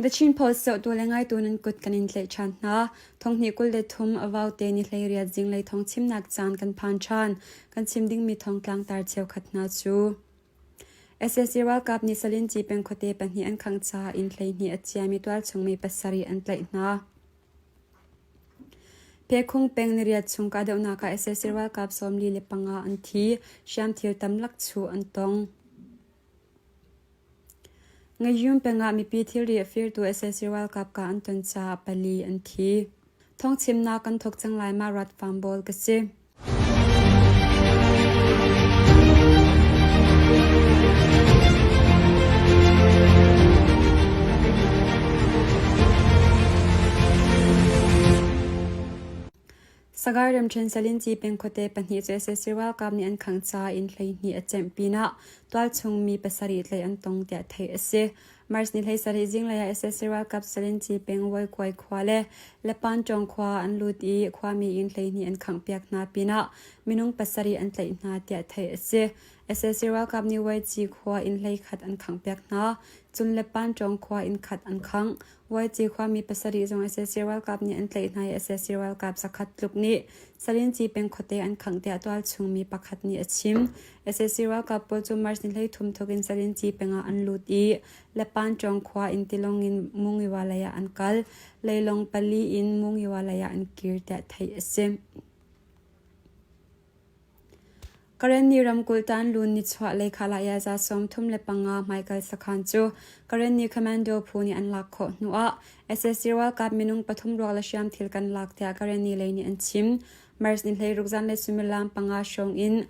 The Chin Post zohtu le ngaitu nan kut kan in tlaih ṭhan hna. Thonghnih 23 a vaute ni 18 zinglei thawng chimnak caan kan phan ṭhan. Kan chim dingmi thawngtlang tar cheukhat hna cu sac ralkap nih Salinci peng khuate pahnih an khangh caah inn 12 a ciami tualchung mi pasarih an tlaih hna. Phekhung peng niriat chung kahdohnak ah sac ralkap 45 an thi, hriamthil tamlak chuh an tong. Ngayun peng ah mipi thilri a firtu sac ralkap kah an ton caah pali an thi. Thawngchimnak kan thawk cang lai ma rat farm bawl ka si. Sagaing ramṭhen Salinci peng khuate pahnih cu sac ralkap nih an khangh caah inn 12 a cemh pinah tualchung mi pasarih tlaih an tong tiah theih a si. March ni 17 zinglei ah sac ralkap Salinci peng Waikuai khua le Lepanṭawng khua ah an lut i khuami inn 12 an khanghpiak hna pinah minung pasarih an tlaih hna tiah theih a si. Sac ralkap nih Waici khua inn 11 an khanghpiak hna. Cun Lepanṭawng khua inn khat an khangh. YC khuami pasarih zong sac ralkap nih an tlaih hna i sac ralkap zakhat tluk nih Salinci peng khuate an khangh tiah tualchung mi pakhat nih a chim. Sac ralkap pawl cu March ni 13 thawk in Salinci peng ah an lut i Lepanṭawng khua in tilawng in Mungiwa lei ah an kal. Leilawng pali in Mungiwa lei ah an kir tiah theih a si. Karenni ramkulh Tanlun nichuah lei Khalayah 35 hmaikal sakhan cu Karenni Commando phu nih an lak khawh hnuah sac ralkap minung pathum ruak le hriamthil kan lak tiah Karenni lei nih an chim. March ni 16 zanlei suimilam panga hrawng in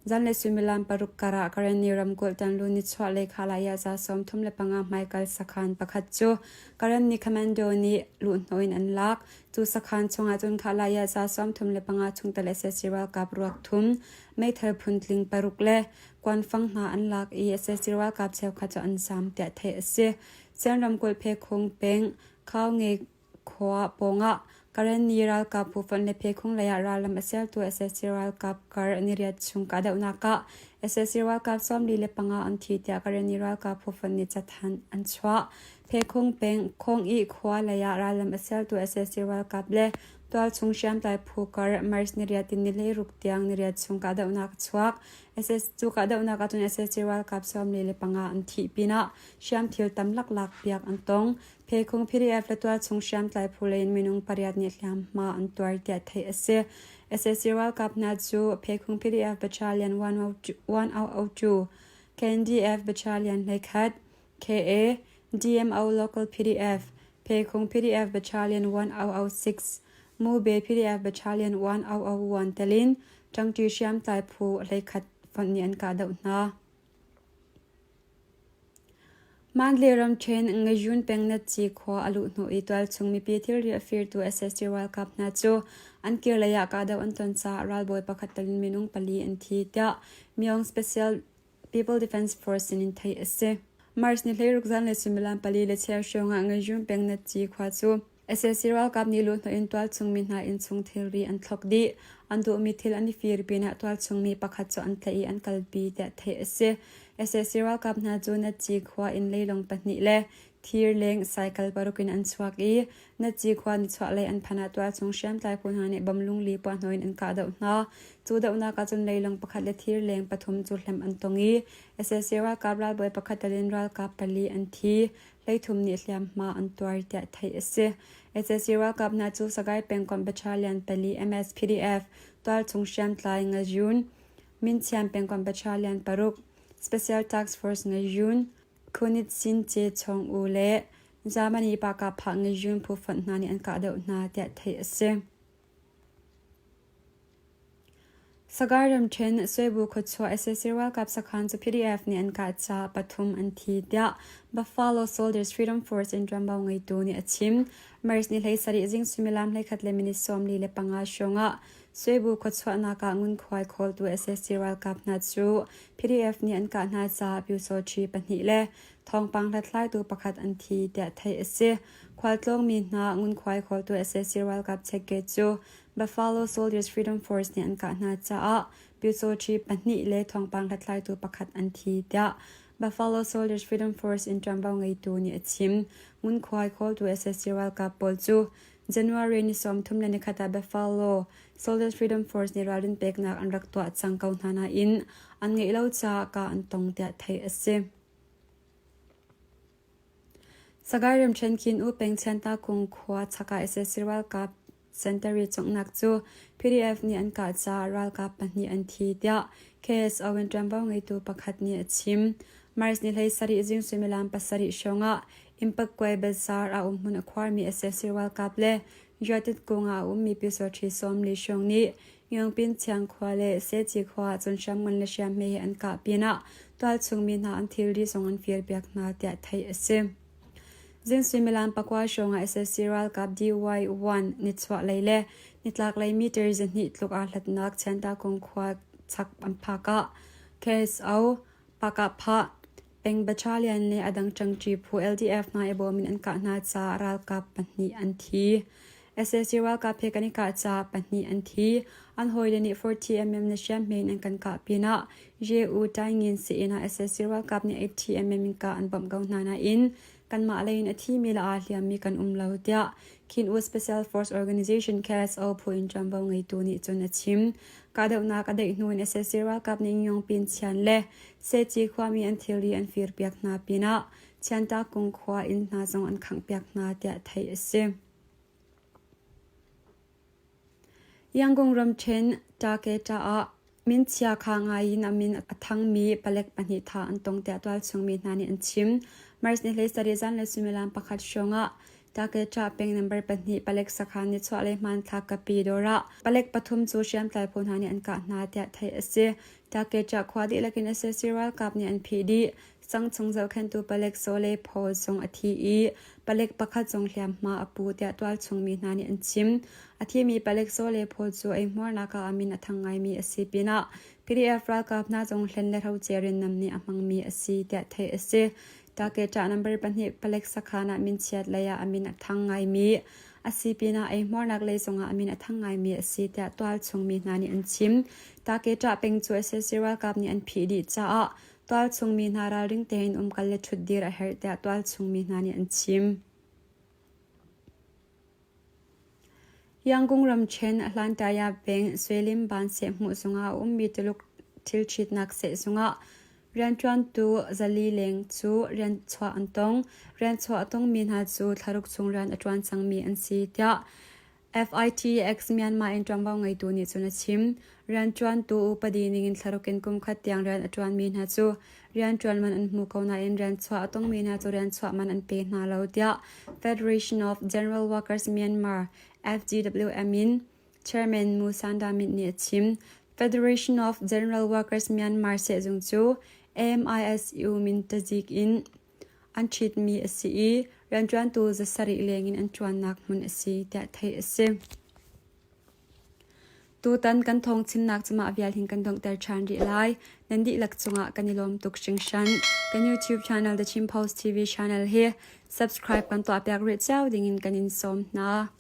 zanlei suimilam paruk kar ah Karenni ramkulh Tanlun nichuah lei Khalayah 35 hmaikal sakhan pakhat cu Karenni Commando nih luhhnawh in an lak. Cu sakhan chungah cun Khalayah 35 chungtel sac ralkap ruak thum, meithal phuntling paruk le kuanfang hna an lak i sac ralkap cheukhat cu an zaam tiah theih a si. Sian ramkulh Phekhung peng Khaunge khua pawngah Karenni ralkap phufonh le Phekhung lei ah rallam a sertu sac ralkap kar niriat chung kahdohnak ah sac ralkap 45 an thi tiah Karenni ralkap phufonh nih cathanh an chuah. Phekhung peng Khawngih khua lei ah rallam a sertu sac ralkap le tualchung hriamtlai phu kar March niriat in ni 16 tiang niriat chung kahdohnak a chuak. Cu kahdohnak ahcun sac ralkap 45 an thih pinah hriamthil tam laklak piak an tong. Phekhung PDF le tualchung hriamtlai phu lei in minung pariat nih hliamhma an tuar tiah theih a si. Sac ralkap hna cu Phekhung PDF Battalion 1002, KNDF Battalion 11, KA, DMO Local PDF, Phekhung PDF Battalion 1006, Mube PDF Battalion 1001 telin ṭangṭi hriamtlai phu 11 fonh nih an kahdoh hna. Mandalay ramṭhen Ngayun peng Natci khua a luh hnu i tualchung mipi thilri a firtu sac ralkap hna cu an kirlei ah kahdoh an ton caah ralbawi pakhat telin minung pali an thi tiah Myaung Special People Defense Force sinin theih a si. March ni 16 zanlei suimilam pali le cheu hrawng ah Ngayun peng Natci khua cu sac ralkap nih luhhnawh in tualchung mi hna innchung thilri an thlok dih. An duhmi thil an i fir pinah tualchung mi pakhat cu an tlaih i an kalpi tiah theih a si. Sac ralkap hna cu Natci khua in leilawng pahnih le thir leng cycle paruk in an chuak i Natci khua nichuahlei an phan ah tualchung hriamtlai phu hna nih bom lungli puahhnawh in an kahdoh hna. Cu dohnak ah cun leilawng pakhat le thir leng pathum cu hlem an tong i sac ralkap ralbawi pakhat tel in ralkap pali an thi. 13 nih hliamhma an tuar tiah theih a si. Sac ralkap hna cu Sagaing pengkomh Battalion pali MSPDF, tualchung hriamtlai Ngayun, Minchiam pengkomh Battalion paruk, Special Task Force Ngayun, Khunit Sin Ce Chong U le Germany Pakapha Ngayun phu fonh hna nih an kahdoh hna tiah theih a si. Sagaing ramṭhen Suaibu khuachuah sac ralkap sakhan cu PDF nih an kah caah pathum an thi tiah Buffalo Soldiers Freedom Force in ṭuanvo ngeitu nih a chim. March ni 17 zing suimilam 11 le minute 45 hrawng ah Suaibu khuachuahnak ah ngunkhuai khawltu sac ralkap hna cu PDF nih an kah hna caah Pyusawṭhi pahnih le thawngpang hlathlaitu pakhat an thi tiah theih a si. Khualtlawngmi hna ngunkhuai khawltu sac ralkap checkgate cu Buffalo Soldiers Freedom Force nih an kah hna caah Pyusawṭhi pahnih le thawngpang hlathlaitu pakhat an thi tiah Buffalo Soldiers Freedom Force in ṭuanvo ngeitu nih a chim. Ngunkhuai khawltu sac ralkap pawl cu January ni 31 ah Buffalo Soldiers Freedom Force nih ralrin peknak an rak tuah cang ko hna nain an ngeih lo caah kah an tong tiah theih a si. Sagaing ramṭhen Khin U peng Chiantakung khua chak ah sac ralkap Sentari conghnak cu PDF nih an kah caah ralkap pahnih an thi tiah KSO in ṭuanvo ngeitu pakhat nih a chim. March ni 17 zing suimilam pasarih hrawngah Impakkuai Bazaar ah umhmun a khuarmi sac ralkap le Yuatit kung ah a ummi Pyusawṭhi 40 hrawng nih Ngiangpin Chiang khua le Seci khua ah cun hriamngan le hriamhme he an kah pinah tualchung mi hna an thilri zong an firpiak hna tiah theih a si. Zing suimilam pakua hrawngah sac ralkap DY-1 nichuahlei le nitlaklei meter 200 tluk aa hlatnak Chiantakung khua chak an phak ah KSO, Pakahphah, Peng Battalion le a dang ṭangṭi phu LDF hna i bawm in an kah hna caah ralkap pahnih an thi. Sac ralkap he kan i kah caah pahnih an thi. An hawile nih 40mm na hriamhme in an kan kah pinah Ye-U Taingin sii-inn ah sac ralkap nih 80mm in kah an bawmh ko hna nain kanmah lei in a thimi le aa hliammi kan um lo tiah Khin U Special Force Organization KSO phu in ṭuanvo ngeitu nih cun a chim. Kahdohnak a daih hnu in sac ralkap nih Ngyongpin Chian le Seci khuami an thilri an firpiak hna pinah Chiantakung khua inn hna zong an khanghpiak hna tiah theih a si. Yangon ramṭhen Taketa ah minchia kha ngai in a min a thangmi palek pahnih thah an tong tiah tualchung mi hna nih an chim. March ni 17 zanlei suimilam pakhat hrawngah Taketa peng number pahnih palek sakhan nichuahlei hmanthlak kapi dawr ah palek pathum cu hriamtlai phu hna nih an kah hna tiah theih a si. Taketa khua dihlak in sac ralkap nih an phih dih. Sangchung zohkhenhtu palek Sawle Phaw zong a thi i palek pakhat zong hliamhma a pu tiah tualchung mi hna nih an chim. A thimi palek Sawle Phaw cu eihmuarnak ah a min a thang ngaimi a si pinah PDF ralkap hna zong hlen le hrocer in nam nih a hmangmi a si tiah theih a si. Takeṭah number pahnih palek sakhan ah minchiat lei ah a min a thang ngaimi a si pinah eihmuarnak lei zongah a min a thang ngaimi a si tiah tualchung mi hna nih an chim. Takeṭah peng cu sac ralkap nih an phih dih caah Tualchung mi hna ralring tein umkal le ṭhutdir a herh tiah tualchung mi hna nih an chim. Yangon ramṭhen Hlantaya peng Swelim Ban sehhmuh zungah a ummi Tuluk thilṭhitnak sehzung ah rianṭuantu zali leng cu rianchuah an tong. Rianchuah a tongmi hna cu thlaruk chung rian a ṭuan cangmi an si tiah FITX Myanmar in ṭuanvo ngeitu nih cun a chim. Rianṭuantu upadi ningin thlaruk in kum khat tiang rian a ṭuanmi hna cu rianṭuan man an hmu ko nain rianchuah a tongmi hna cu rianchuah man an pe hna lo tiah Federation of General Workers Myanmar FGWM in Chairman Mu Sanda Mint nih a chim. Federation of General Workers Myanmar sehzung cu AMISU min tazik in An ṭhitmi a si i rianṭuantu zasarih lengin an ṭuannak hmun a si tiah theih a si. Tutan kan thawngchimnak cu mah vial hin kan donghter ṭhan rih lai. Nan dihlak cungah kan i lawm tuk hringhran. Kan YouTube channel The Chin Post TV channel hi subscribe kan tuahpiak rih cio dingin kan in sawm hna.